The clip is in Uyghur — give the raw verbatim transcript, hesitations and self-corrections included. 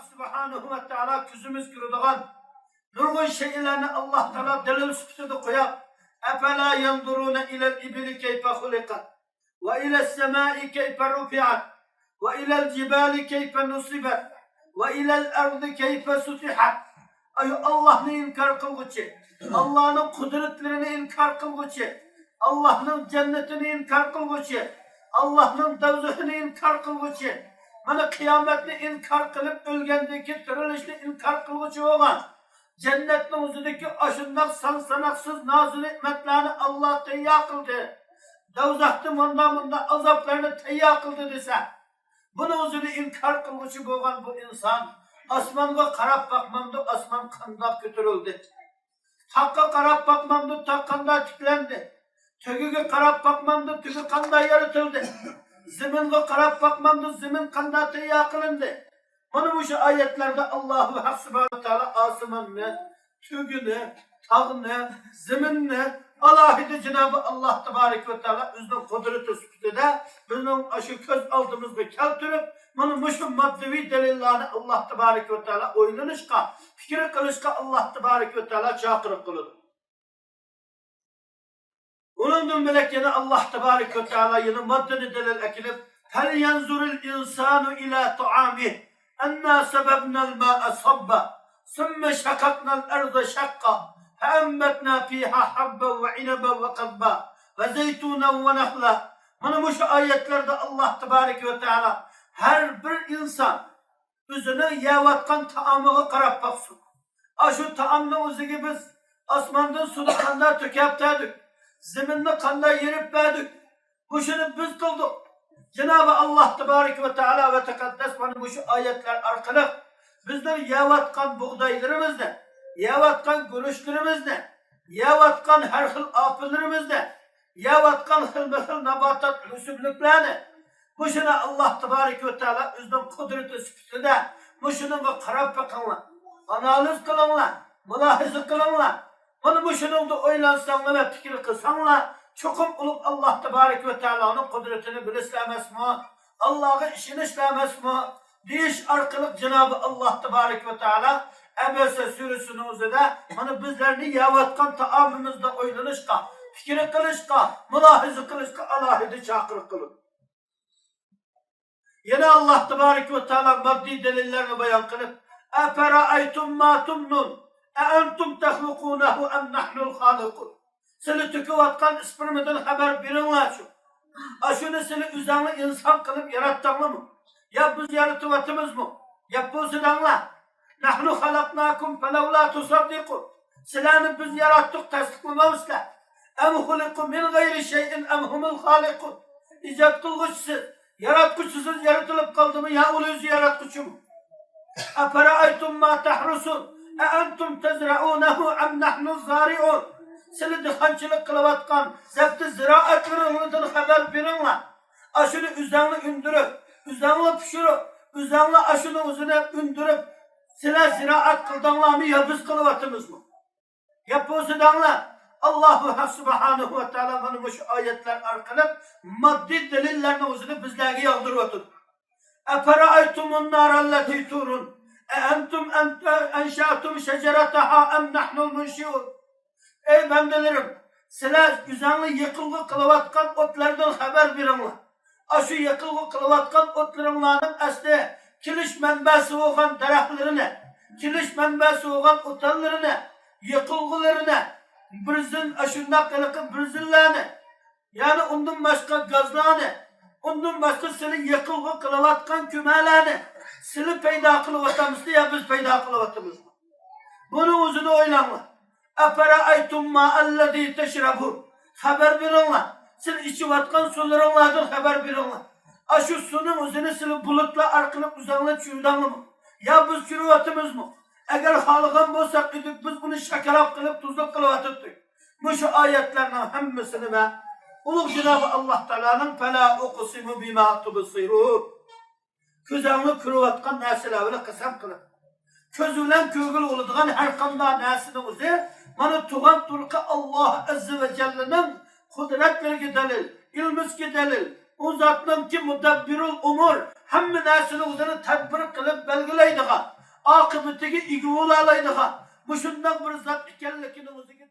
سۇبھانەھۇ ۋە تائالا كۆزىمىز كۆرىدىغان نۇرغۇن شەيئىلەرنى ئاللاھ تائالا دەلىل سۈپىتىدە قويۇپ، أفلا ينظرون إلى الإبل كيف خلقت وإلى السماء كيف رفعت وإلى الجبال كيف نصبت وإلى الأرض كيف سطحت. ئاي ئاللاھنى ئىنكار قىلغۇچى، ئاللاھنىڭ قۇدرەتلىرىنى ئىنكار قىلغۇچى، ئاللاھنىڭ جەننىتىنى ئىنكار قىلغۇچى، ئاللاھنىڭ دوزىخىنى ئىنكار قىلغۇچى، مانا قىيامەتنى ئىنكار قىلىپ ئۆلگەندىن كېيىن تىرىلىشنى ئىنكار قىلغۇچى بولغان، جەننەتنىڭ ئۆزىدىكى ئاشۇنداق سان ساناقسىز نازۇ نېمەتلەرنى ئاللاھ تەييار قىلدى، دوزاختا مۇنداق مۇنداق ئازابلارنى تەييار قىلدى دېسە، بۇنىڭ ئۆزىنى ئىنكار قىلغۇچى بولغان بۇ ئىنسان ئاسمانغا قاراپ باقمامدۇ، ئاسمان قانداق كۆتۈرۈلدى؟ تاغقا قاراپ باقمامدۇ، تاغ قانداق تىكلەندى؟ تۆگىگە قاراپ باقمامدۇ، تۆگە قانداق يارىتىلدى؟ زېمىنغا قاراپ باقمامدۇ، زېمىن قانداق تەييار قىلىندى؟ مانا مۇشۇ ئايەتلەردە ئاللاھۇ ھەق سۇبھانەھۇ ۋە تائالا ئاسماننى، تۆگىنى، تاغنى، زېمىننى ئالاھىدە جانابى ئاللاھ تەبارەك ۋە تائالا ئۆزىنىڭ قۇدرىتى سۈپىتىدە بىزنىڭ ئاشۇ كۆز ئالدىمىزغا كەلتۈرۈپ، مانا مۇشۇ ماددىۋى دەلىللەرنى ئاللاھ تەبارەك ۋە تائالا ئويلىنىشقا، پىكىر قىلىشقا ئاللاھ تەبارەك ۋە تائالا چاقىرىق قىلىدۇ. ئۇنىڭدىن بۆلەك يەنە ئاللاھ تەبارەك ۋە تائالا يەنە ماددىنى دەلىل ئەكېلىپ، فلينظر الإنسان إلى طعامه أنا صببنا الماء صبا ثم شققنا الأرض شقا فأنبتنا فيها حبا وعنبا وقضبا وزيتونا ونخلا. مانا مۇشۇ ئايەتلەردە ئاللاھ تەبارەك ۋە تائالا ھەر بىر ئىنسان ئۆزىنىڭ يەۋاتقان تائامىغا قاراپ باقسۇن. ئاشۇ تائامنىڭ ئۆزىگە بىز ئاسماندىن سۇنى قانداق تۆكۈپ بەردۇق، زېمىننى قانداق يېرىپ بەردۇق، مۇشۇنى بىز قىلدۇق. جانابى ئاللاھ تەبارەك ۋە تائالا ۋە تەقەددەس مانا مۇشۇ ئايەتلەر ئارقىلىق بىزنىڭ يەۋاتقان بۇغدايلىرىمىزنى، يەۋاتقان گۈرۈچلىرىمىزنى، يەۋاتقان ھەر خىل ئاپىلىرىمىزنى، يەۋاتقان خىلمۇ خىل ناباتات ئۆسۈملۈكلەرنى، مۇشۇنى ئاللاھ تەبارەك ۋە تائالا ئۆزىنىڭ قۇدرىتى سۈپىتىدە مۇشۇنىڭغا قاراپ بېقىڭلار، ئانالىز قىلىڭلار، مۇلاھىزە قىلىڭلار. مانا مۇشۇنىڭدا ئويلانساڭلار ۋە پىكىر قىلساڭلار، چوقۇم ئۇلۇغ ئاللاھ تەبارەك ۋە تائالانىڭ قۇدرىتىنى بىلىسىلەر ئەمەسمۇ؟ ئاللاھقا ئىشىنىسىلەر ئەمەسمۇ؟ دېيىش ئارقىلىق جانابى ئاللاھ تەبارەك ۋە تائالا ئەبەسە سۈرىسىنىڭ ئۆزىدە مانا بىزلەرنى يەۋاتقان تائامىمىزدا ئويلىنىشقا، پىكىر قىلىشقا، مۇلاھىزە قىلىشقا ئالاھىدە چاقىرىق قىلىدۇ. يەنە ئاللاھ تەبارەك ۋە تائالا ماددىي دەلىللەرنى بايان قىلىپ، أفرأيتم ما تمنون أأنتم تخلقونه أم نحن الخالقون. سىلى تۆكۈۋاتقان ئىسپېرمىدىن خەۋەر بېرىڭلارچۇ. ئاشۇنى سىلى ئۆزەڭلار ئىنسان قىلىپ ياراتتىڭلارمۇ؟ يا بىز يارىتىۋاتىمىزمۇ؟ گەپ بولسا دەڭلار. نحن خلقناكم فلولا تصدقون. سىلەرنى بىز ياراتتۇق، تەستىقلىمامسىلەر؟ أم خلقوا من غير شيء أم هم الخالقون. ئىجاد قىلغۇچىسىز، ياراتقۇچىسىز يارىتىلىپ قالدىمۇ يا ئۇلار ئۆزى ياراتقۇچىمۇ؟ أفرأيتم ما تحرثون أأنتم تزرعونه أم نحن الزارعون. سىلى دېھقانچىلىق قىلىۋاتقان زەپتى زىرائەتلىرىڭلاردىن خەۋەر بېرىڭلار. ئاشۇنى ئۆزەڭلار ئۈندۈرۈپ، ئۆزەڭلار پىشۇرۇپ، ئۆزەڭلار ئاشۇنى ئۆزىنى ئۈندۈرۈپ، سىلەر زىرائەت قىلدىڭلارمۇ يا بىز قىلىۋاتىمىزمۇ؟ گەپ بولسا دەڭلار. ئاللاھۇ ھەق سۇبھانەھۇ ۋە تائالا مانا مۇشۇ ئايەتلەر ئارقىلىق ماددىي دەلىللەرنى ئۆزىنى بىزلەرگە ياغدۇرۇۋاتىدۇ. أفرأيتم النار التي تورون أأنتم أنشأتم شجرتها أم نحن المنشئون. ئەي بەندىلىرىم، سىلەر ئۆزەڭلار يېقىلغۇ قىلىۋاتقان ئوتلاردىن خەۋەر بېرىڭلار. ئاشۇ يېقىلغۇ قىلىۋاتقان ئوتلىرىڭلارنىڭ ئەسلى كېلىش مەنبەسى بولغان دەرەخلىرىنى، كېلىش مەنبەسى بولغان ئوتانلىرىنى، يېقىلغۇلىرىنى، بىرزىن، ئاشۇنداق ھېلىقى بىرزىنلەرنى، يەنى ئۇندىن باشقا گازلارنى، ئۇندىن باشقا سىلى يېقىلغۇ قىلىۋاتقان كۆمەلەرنى سىلى پەيدا قىلىۋاتامسىلەر يا بىز پەيدا قىلىۋاتىمىزمۇ؟ بۇنى ئۆزىنى ئويلاڭلار. أفرأيتم الماء الذي تشربون. خەۋەر بېرىڭلار. سىلى ئىچىۋاتقان سۇلىرىڭلاردىن خەۋەر بېرىڭلار. ئاشۇ سۇنىڭ ئۆزىنى سىلى بۇلۇتلار ئارقىلىق ئۆزەڭلار چۈشۈردۈڭلارمۇ؟ يا بىز چۈشۈرۈۋاتىمىزمۇ؟ ئەگەر خالىغان بولساق ئىدۇق، بىز ئۇنى شاكىراپ قىلىپ تۇزلۇق قىلىۋاتاتتۇق. مۇشۇ ئايەتلەرنىڭ ھەممىسىنى ۋە ئۇلۇغ جانابى ئاللاھ تائالانىڭ فلا أقسم بما تبصرون. كۆزۈڭلار كۆرۈۋاتقان نەرسىلەر بىلەن قەسەم قىلىپ، كۆز بىلەن كۆرگىلى بولىدىغان ھەر قانداق نەرسىنىڭ ئۆزى مانا تۇغان تۇرقى ئاللاھ ئەززە ۋە جەللىنىڭ قۇدرەتلىرىگە دەلىل، ئىلمىسىگە دەلىل. ئۇ زاتنىڭكى مۇدەببىرۇل ئۇمۇر، ھەممە نەرسىنى ئۆزىنى تەدبىر قىلىپ بەلگىلەيدىغان، ئاقىۋىتىگە ئىگە بولالايدىغان مۇشۇنداق بىر زات ئىكەنلىكىنى ئۆزىگە